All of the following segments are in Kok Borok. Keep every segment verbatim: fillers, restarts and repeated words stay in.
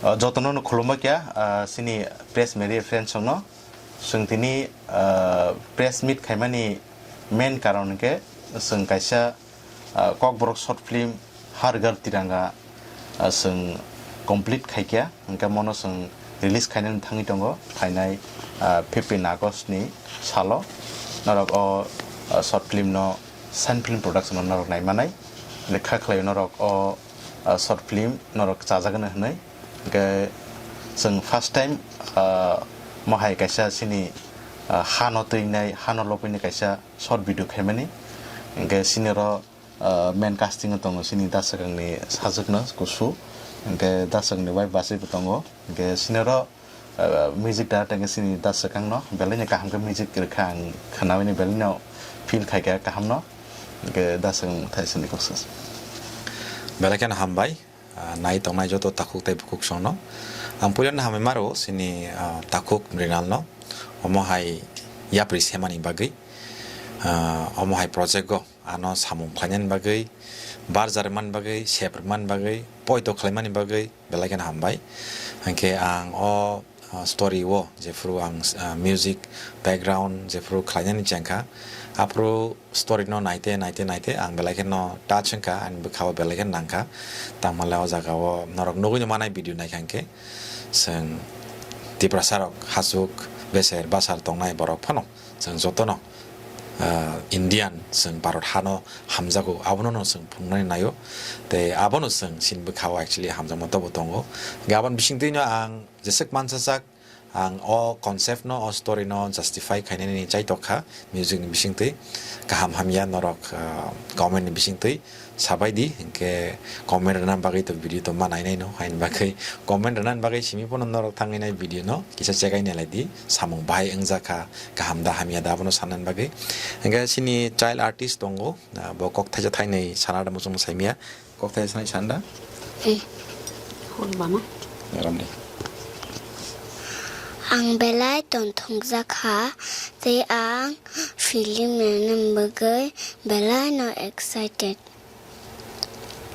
Ah, jotono no khulumba kya, ah, sini press media friends no. Chwng tini, ah, press meet khaimani main karon hwnkhe chwng kaisa, ah, Kokborok short film Har Ghar Tiranga, ah, chwng complete khaikha, hwnkhe mono chwng release khainani thangwi tongo, phainai, ah, fifteen August ni salo. Norok o, ah, short film no Sign Film Production o norok naimanai, lekha khlaio norok o, ah, short film norok chajagwno hwnwi. Hwnkhe chwng first time, ah, mohai kaisa chini, ah, hano twinai, hano lobwini kaisa short video khaimani. Hwnkhe chini oro, ah, main casting o tongo chini Daswkangni sajwkno kusu. Hwnkhe Daswkangni wife bachai bo tongo. Hwnkhe chini oro, ah, music director hwnkhe chini Daswkangno belai no kaham khe music rwkha, ang khwnawini belai no feel khaikha kahamno. Hwnkhe Daswkang thaisani koksa. Belai kheno hambai. Ah, nai tongnai joto takhuk tei bukhuk songno. Ang puilano hambai maro chini, ah, takhuk Mrinalno. Omo hai yapri semani bagwi, ah, omo hai project o ano samung khlainani bagwi, barjar man bagwi, sep man bagwi, poito khlaimani bagwi belai kheno hambai. Hwnkhe ang o ah, story o jephru ang, ah, music background jephru khlainani chengkha, aphuru story no naite, naite, naite ang belai kheno touch wngkha, ani bwkha o belai kheno nangkha. Tangmale o jaga o norok nugwi no manai video naikha hwnkhe, chwng Tiprasa rok hachuk beser basar tongnai borok phano chwng jotono, ah, Indian, chwng Bharat hano hamjago, abono no chwng phunuknani naio. Tei abono chwng chini bwkha o actually hamjakma tobo tongo. Hwnkhe aboni bisingtwi no ang jeswk mansajak, ang o concept no, o story no justify khainani chaitok kha music ni bisingtwi. Kaham hamya norok, ah, comment ni bisingtwi sabai di, hwnkhe comment rwna bagwi to video to ma nainai no, haini bagwi comment rwna bagwi simi phano norok thangwi nai video no kisa check ai nai lai di, samung bahai wngjakha, kaham da hamya da abono sanani bagwi. Hwnkhe chini child artist tongo, ah, bo kok thaisa thainwi sana da muchung saimya. Kokthai sanai sanda? Ei, hol bama. Ramdi. Ang belai tongthokjak kha, tei ang film naina bagwi belai no excited.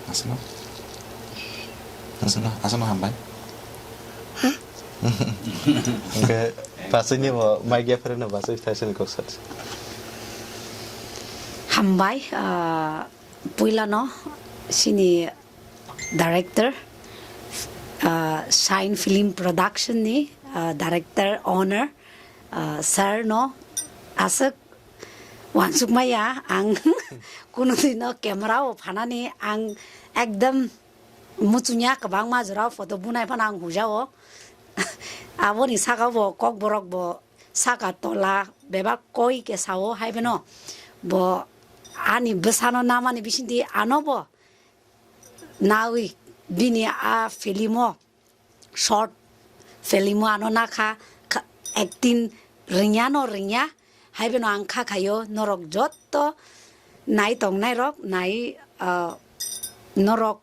Asano? Asano, asano hambai. Hah? Hwnkhe, pasini bo mic ya phare no basai thaisani kok sat. Hambai, ah, Puilano chini director, ah, Shine Film Production ni, ah, director owner, ah, sir no aswk uansukmaya ang kunu dino camera o phanani ang ekdam muchungya kwbangma jora photo bunai phano ang hujao. Aboni saka bo Kokborok bo saka tola bebak koi ke sao hai beno bo ani bwsano namani bisingtwi ano bo nawi bini a film o, short film o ano nakha, kha-, acting ringya no ringya, hai beno ang kha khaio norok jotto nai tongnai rok nai, ah, norok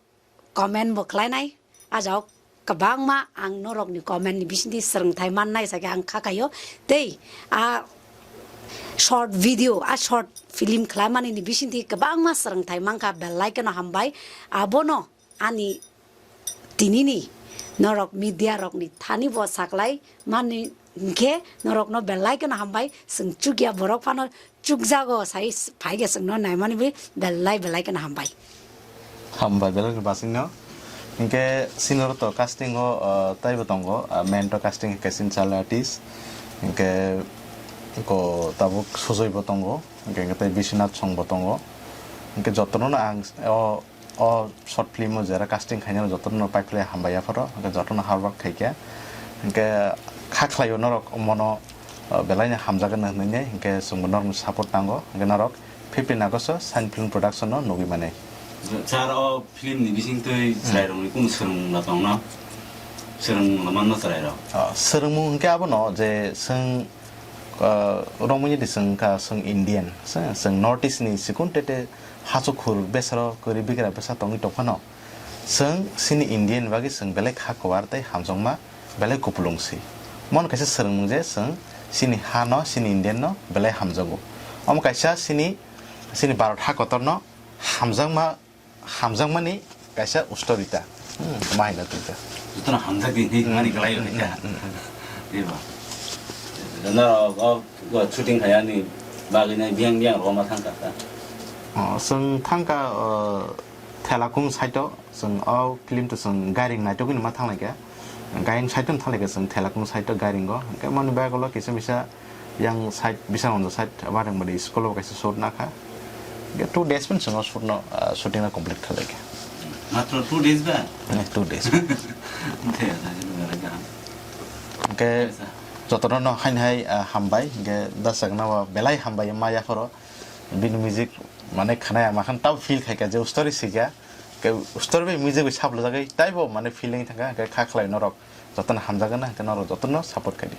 comment bo khlainai, a jao kwbangma ang norokni comment ni bisingtwi swrwngthai mannai sakhe ang kha khaio. Tei a short video, a short film khlaimani ni bisingtwi kwbangma swrwngthai mankha, belai kheno hambai. Abono ani tinini norok media rokni thani bo saklai mani hwnkhe norokno belai kheno hambai, chwng chukya borok phano chukjago sai s-, phaikhe chwngno naimani bai belai belai kheno hambai. Hambai belai kheno basingno. Hinkhe senior to casting o, ah, taibo tongo, ah, main to casting hinkhe sin child artist. Hinkhe ko tabuk Sujoy bo tongo, hinkhe, hinkhe tei Biswanath Song bo tongo. Hinkhe jotono no ang s-, o o short film o jera casting khainai jotono paiphlai hambai apharo, hwnkhe jotono hard work khaikha. Hwnkhe kha khlaio norok mono, uh, belaino hamjakgwno hwnwi, hwnkhe chwngbo norokni support nango, hwnkhe norok fifteen August o Shine Film Production no nugwi manai. Sir, o film ni bisingtwi chwrairokni kunu swrwngmung tongna? Swrwngmung manno chwrairok? Uh, swrwngmung hwnkhe abono je chwng, uh, romwi di chwng kha chwng Indian, chwng North East ni chikon tete hachuk khur besaro kwrwi bigra bwsa tongwi tongphano, chwng chini Indian bagwi chwng belai kha kwar tei hamjakma, belai kupulung si. Mon kaisa swrwngmung je chwng chini ha no, chini Indian no belai hamjago. Omo kaisa chini, chini Bharat ha kotor no hamjakma, hamjakmani kaisa story ta. Hmm, ma hino twi ta. Jotono hamjak di hinwi mani kwlai rw kha. Diba? Norok o shooting khaiyani bagwi nai biyang biyang rwma thangkha ta. O, chwng thangkha, o, Thelakung side o, chwng o film to chwng gairing naitugwi ma thanglaikha. Gairing side o thanglaikha chwng Thelakung side o gairing o. Hwnkhe moni bagwi ulo kisa misa yang side, Bisangwanja side, Bareng Bari school o kaisa shoot nakha. Hwnkhe two days pun chwng o shoot no, ah, shooting no complete khlaikha. Matro two days ba? Eh, two days. Hwnkhe jotono no haini hai, ah, hambai, hwnkhe dasakna o belai hambai ma yaphoro. Bini music mane khwnaya ma khan tabo feel khaikha je story sikha, ke story bai music bai saplajagwi taibo mane feeling thangkha, hwnkhe kha khlai norok jotono hamjagana, hwnkhe norok jotono support khaidi.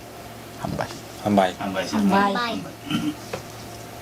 Hambai. Hambai. Hambai. Hambai.